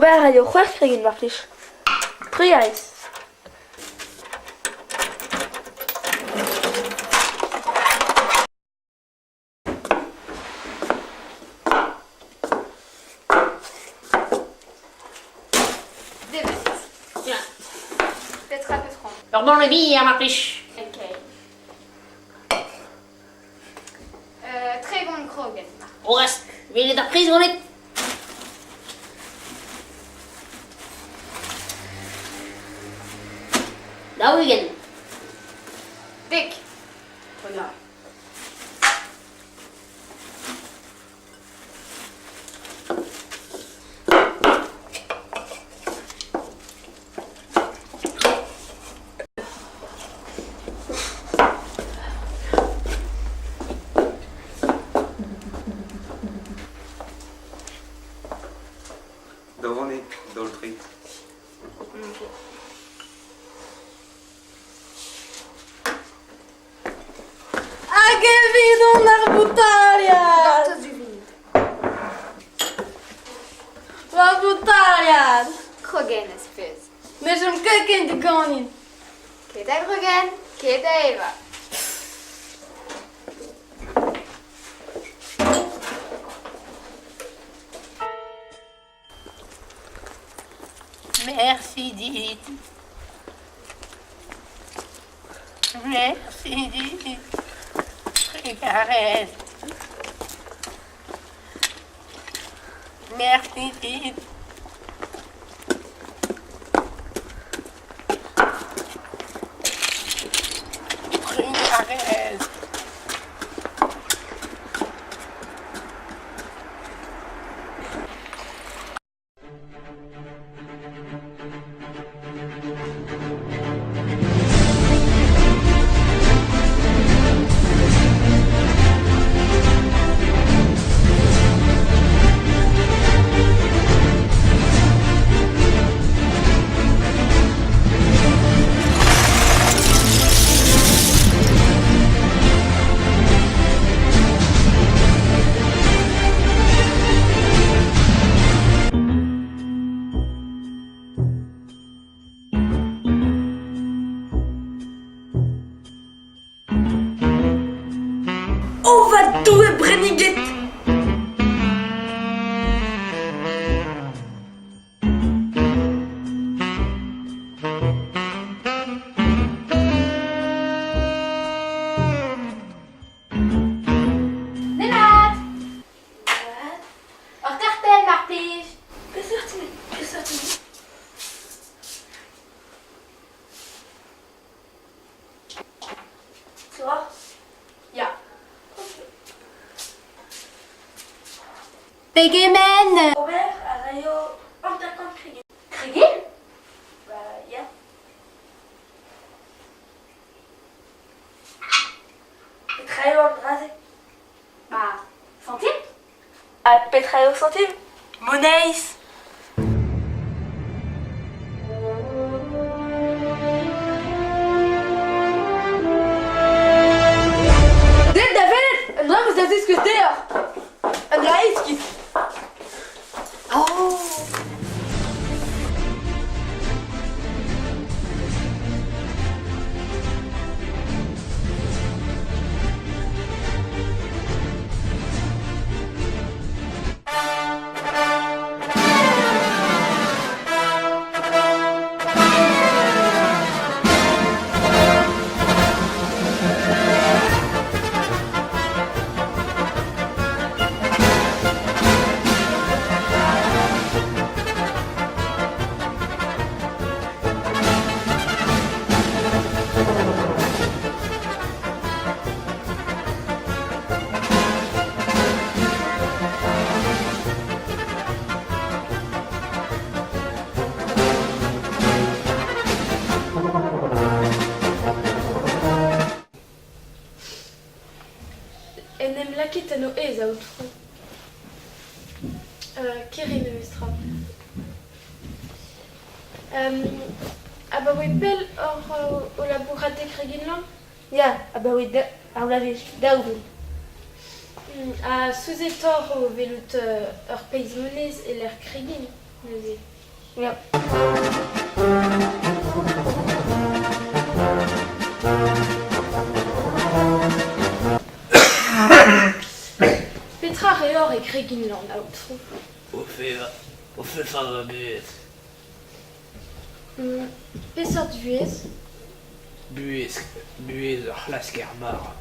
Ober a raio c'hwec'h kregin mar plij. Trugarez. Petra 'peus c'hoant? Ur banne bier, mar plij. Ok. 30 krogenn. Orest, welet ar priz ganit? 40. 10. Daou vanne, daol-tre. Hag evidon ar boutaliad! Gortoz du vin. Va boutaliad! Krogenn az peus. Ne chom ket ken diganin. Ket a grogenn, ket da evañ. Mersi dit. Mersi dit. Trugarez. Mersi dit. Trugarez. O va Doue brenniget! Demat! Ur gartenn, mar plij. Peseurt hini? Peseurt hini? Toi? Ya. Pegement? Ober a raio 50 kregin. Kregin? Ba, ya. Petra eo an dra-se? Ba, santim? Ha petra eo santim? Moneiz! Deuet da welet un dra 'm eus da ziskouez deoc'h. Un dra iskis. Oh! En em lakit en ho aes, aotrou. Kerry memestra. Abaoe pell oc'h o labourat e Kreginlan? Ya, abaoe ar bloavezh 2000. Ha souezhetoc'h o welout ur pezh-moneiz e-lec'h kregin neuze. Ya. Petra reoc'h e Kreginland, aotrou? O fevañ, o fevañ va buhez. Peseurt buhez? Buhez, buhez ur c'hlasker-bara.